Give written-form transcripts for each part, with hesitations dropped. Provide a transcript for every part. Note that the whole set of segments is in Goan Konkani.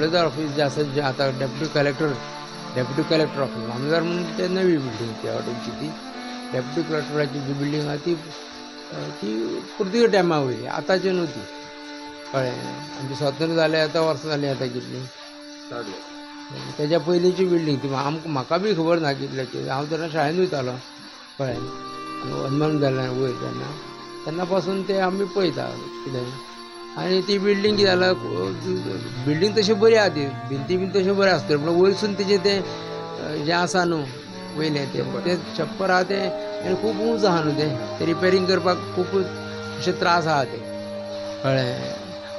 मामलेदार ऑफिस जें आसा जें आतां डेप्युटी कलेक्टर ऑफिस मामलेदार म्हणून ते नवी बिल्डींग त्या वाटेनची ती डेप्युटी कलेक्टराची जी बिल्डींग आहा ती ती पुर्तुगेज टायमा वयली, आतांची न्हू ती. कळ्ळें? आमचें स्वातंत्र्य जालें आतां वर्सां जालीं आतां कितलीं, तेज्या पयलींची बिल्डींग ती. आमकां म्हाका बी खबर ना कितल्याची, हांव तेन्ना शाळेंत वयतालो. कळ्ळें? हनुमान जालें वयर तेन्ना, तेन्ना पासून ते आमी पळयता कितें. आनी ती बिल्डींग कितें जालां, बिल्डींग तशी बरी आहा ती, भिंती बीन तश्यो बऱ्यो आसतल्यो, पूण वयरसून तेजें तें जें आसा न्हू वयलें तें छप्पर आहा तें आनी खूब उंच आहा न्हू तें, रिपेरींग करपाक खूब अशे त्रास आहा ते. कळ्ळें?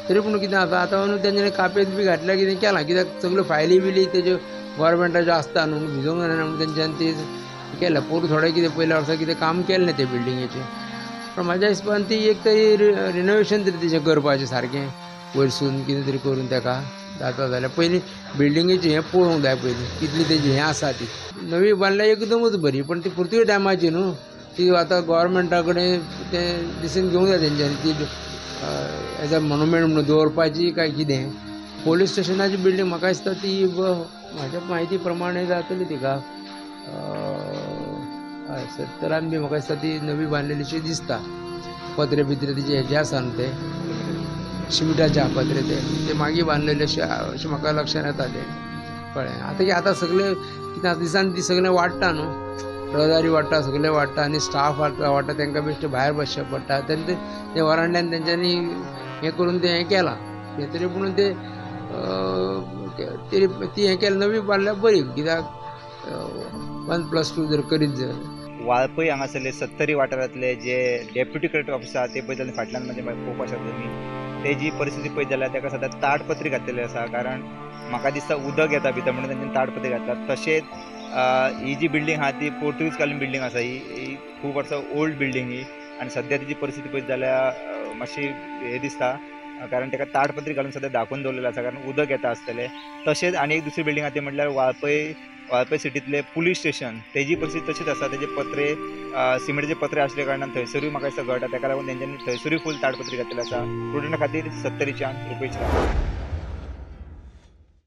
तरी पूण कितें आतां आतां न्हू तेंच्यांनी कापेत बी घातल्या कितें केलां, कित्याक सगल्यो फायली बिली तेज्यो गोवोरमेंटाच्यो आसता न्हू, भिजोवंक जायना म्हणून तेंच्यांनी ती केल्या. पोरूं थोडें कितें पयल्या वर्सा कितें काम केलें तें बिल्डिंगेचें, पूण म्हाज्या हिसपान ती एक तरी रिनोवेशन तरी तेजें करपाचें सारकें वयरसून कितें तरी करून तेका जाता जाल्यार पयलीं बिल्डिंगेचें हें पळोवंक जाय पयलीं कितली तेजी हें आसा ती. नवी बांदल्या एकदमूच बरी, पण ती पुर्तुगेज टायमाची न्हू ती आतां गोवोरमेंटा कडेन तें डिसीजन घेवंक जाय तेंच्यांनी ती एज अ मोनुमेंट म्हणून दवरपाची काय कितें. पोलीस स्टेशनाची बिल्डींग म्हाका दिसता ती म्हाज्या म्हायती प्रमाणे जातली तिका हय 70 बी म्हाका दिसता ती नवी बांदलेलीशी दिसता. पत्रे बित्रे तिचे हेजे आसा न्हू ते शिमिटाचे पत्रे ते मागीर बांदलेले अशें म्हाका लक्षांत येता तें. कळ्ळें? आतां आतां सगळें कितें दिसान दीस सगळें वाडटा न्हू, रहदारी वाडटा, सगळें वाडटा आनी स्टाफ वाडटा, तांकां बेश्टें भायर बसचें पडटा. तेन्ना ते वरांड्यान तेंच्यांनी हें करून तें हें केलां तरी पूण ते ती हें केलें नवी बांदल्यार बरी, कित्याक 1+2 जर करीत जर. वाळपय हांगासरले सत्तरी वाठारांतले जे डेप्युटी कलेक्टर ऑफिस आसा ते पळयत जाल्यार फाटल्यान म्हणजे पळोवपाक शकता तुमी तेजी परिस्थिती पळयत जाल्यार ताका सद्या ताडपत्री घातलेली आसा, कारण म्हाका दिसता उदक येता भितर म्हणून तांच्यानी ताडपत्री घातला. तशेंच ही जी बिल्डींग आहा ती पोर्तुगीज कालीन बिल्डींग आसा, ही खूब वर्सां ओल्ड बिल्डींग ही, आनी सद्या तिची परिस्थिती पळयत जाल्यार मातशी हें दिसता, कारण ताका ताडपत्री घालून सद्या दाखोवन दवरलेलें आसा, कारण उदक येता आसतलें. तशेंच आनी एक दुसरी बिल्डींग आहा ती म्हटल्यार वाळपय सिटींतलें पुलीस स्टेशन, तेजी परिस्थिती तशीच आसा. तेजे पत्रे सिमेंटाचे पत्रे आसल्या कारणान थंयसरूय म्हाका दिसता गळटा, ताका लागून तेंच्यांनी थंयसरूय फूल ताडपत्री घातलेली आसा. प्रुडंटा खातीर सत्तरीच्यान रुपेश राव.